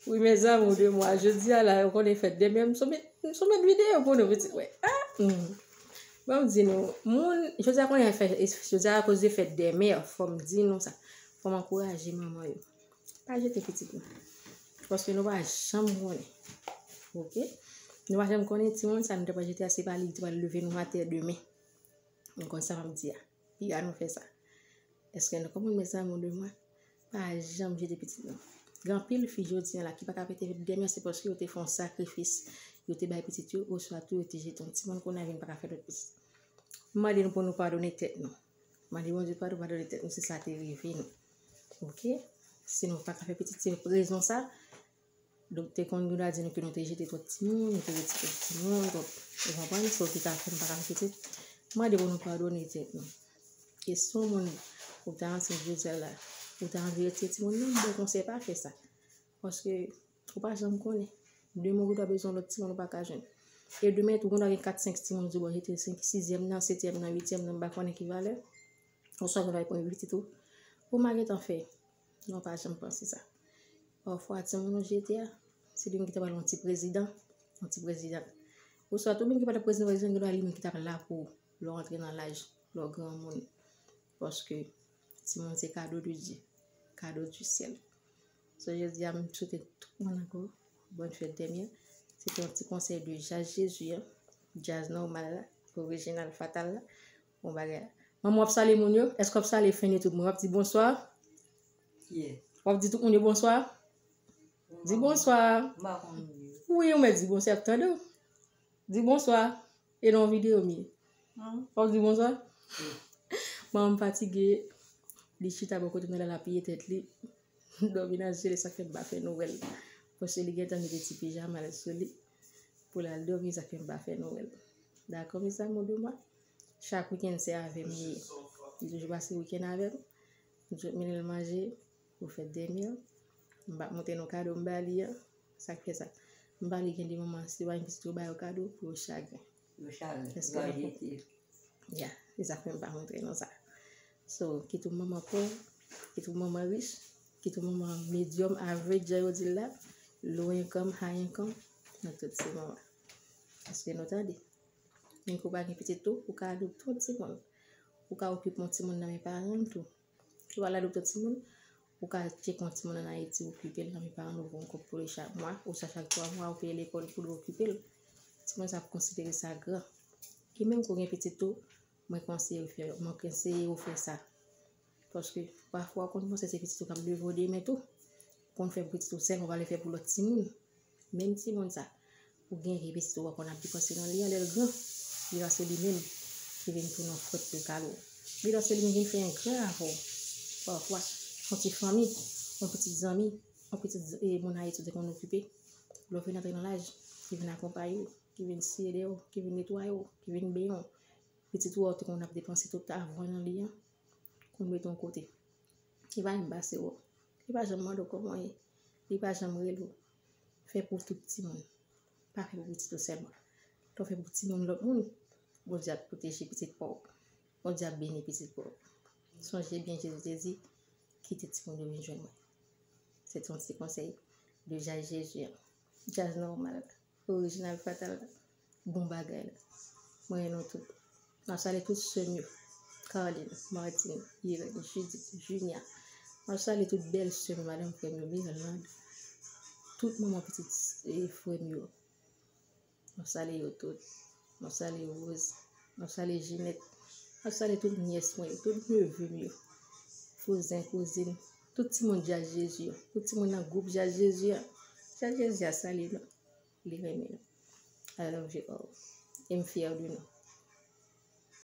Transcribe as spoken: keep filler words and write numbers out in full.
Wi, mes amours de moi, jodi a la, ou konnen fèt dèmen, m sou met, m sou met videyo pou nou, pitit, wè. Ah, hmm. Bon, m di nou, moun, jodi a konnen fè, jodi a akoz de fèt dèmen, fò m di nou sa. Fò m ankouraje manman yo. Pa jete pitit nou. Paske nou pa janm konnen. Oke? Nou pa janm konnen timoun sa nou te pral jete a, se pa li ki te pral leve nou atè demen. Nou konn sa m ap di a. Piga nou fè sa. Èske nou konprann, mes amours de moi? Pa janm jete pitit nou. Gen anpil fi jodi a la ki pa ka pete dèmen, se paske yo te fè yon sakrifis. Yo te bay pitit yo, oswa tou yo te jete yon timoun, kounye a vin pa ka fè lòt pitit. M mande nou pou nou padone tèt nou. Mande Bondye padon, padone tèt nou si sa te rive nou. Oke? Si nou pa ka fè pitit, se rezon sa. Doktè konn gen dwa di nou ke nou te jete twòp timoun, nou te retire twòp timoun, twòp, ou konprann? So, ki ka fè nou pa ka fè pitit. Mande pou nou padone tèt nou. E si yon moun ou ta ansent jodi a la, ou ta anvi retire timoun nan, m ba w konsèy, pa fè sa. Paske ou pa janm konnen. Demen ou gen dwa bezwen lòt timoun ou pa ka jwenn. E demen tou, ou gen dwa gen kat, senk timoun, di w, bon, jete senk, sizyèm nan, setyèm nan, uityèm nan, m pa konnen ki valè. Oswa ou gen dwa pran pitit ou. Ou pa gentan fè. Non, pa janm panse sa. Pafwa, timoun ou jete a, se li menm ki ta pral yon ti prezidan, yon ti prezidant. Oswa tou menm ki pa t ap prezidan, prezidant, gen dwa li menm ki ta pral la pou ou, lè w antre nan laj, lè w granmoun. Paske timoun se kado de Dye, kado du syèl. So, jodi a, m swete tout moun ankò bòn fèt dèmen. Se te yon ti konsèy de Jazz Jezi an, djaz nòmal la, orijinal fatal la, bon bagay la. Manman, w ap salye moun yo? Èske w ap salye fen de tout moun? W ap di bonswa? Yeah. W ap di tout moun yo bonswa? Di bonswa. M pa konn moun yo. Wi, ou mèt di bonswa, y ap tande w. Di bonswa. E nan yon videyo m ye. W ap di bonswa? Manman m fatige, li chita bò kote m nan la, l ap piye tèt li. Dòmi nan zye li, sa k fè m pa fè nou wè l. Paske li gentan mete ti pijama l sou li pou l al dòmi, sa k fè m pa fè nou wè l. Dakò, mes amours de moi? Chak wikenn se avè m li ye. Li toujou pase wikenn avè m. M toujou mennen l manje pou fèt dèmen an. M pa montre nou kado m ba li an. Sa k fè sa? M pa vle gen de manman, si yo pa gen pitit yo ba yo kado pou yo chagren. Yo chagren. Èske yo va jete? Ya, se sa k fè m pa montre nou sa. So, kit ou manman pòv, kit ou manman rich, kit ou manman medium, average, jan yo di l la, low income, high income, nou tout se manman. Èske nou tande? Menm ke w pa gen pitit tou, ou ka adopte yon timoun. Ou ka okipe yon timoun nan men paran l tou. Ou al adopte yon timoun, ou ka tcheke yon timoun ann Ayiti, okipe l nan men paran l, ou voye yon kòb pou li chak mwa, oswa chak twa mwa, ou peye lekòl pou li, okipe l. Timoun sa ap konsidere sa gran. E menm ke w gen pitit tou, mwen konseye w fè, mwen konseye w fè sa. Paske pafwa, w konn panse se pitit ou k ap leve w demen tou. Ou konn fè pou pitit ou sèlman, ou pa vle fè pou lòt timoun. Menm timoun sa, ou gen gen pitit ou, w konn ap depanse nan li an, lè l gran, li ranse li menm, li vin tounen yon frèt pou l kale w. Li ranse li menm vin fè engra avè w. Pafwa, yon ti fanmi, yon pitit zanmi, yon pitit z-, e, moun Ayiti ou te konn okipe, lè w vin antre nan laj, ki vin akonpaye w, ki vin siye dèyè w, ki vin netwaye w, ki vin benyen w. Pitit ou a ou te konn ap depanse tout avan nan li an, konn mete yon kote. Li pa janm pase wè w. Li pa janm mande w kòman w ye. Li pa janm rele w. Fè pou tout timoun. Pa fè pou pitit ou sèlman. Lè w fè pou timoun lòt moun, Bondye ap pwoteje pitit pa w. Bondye ap beni pitit pa w. Sonje byen, Jezi te di, kite timoun yo vin jwenn mwen. Se te yon ti konsèy de Jazz Jezi an. Djaz nòmal la. Orijinal fatal la. Bon bagay la. Mwen renmen nou tout. M ap salye tout sè m yo. Carline, Martine, Irène, Judith, Junia. M ap salye tout bèl sè m yo, madanm frè m yo, Mirlande. Tout manman pitit, e, frè m yo. M ap salye yo tout. M ap salye Rose. M ap salye Jeanette. M ap salye tout nyès mwen yo, tout neve m yo. Kouzen, kouzin. Tout timoun Djaz Jezi yo. Tout timoun nan gwoup Djaz Jezi an. Djaz Jezi a salye nou. Li renmen nou. I love you all. E m fyè de nou.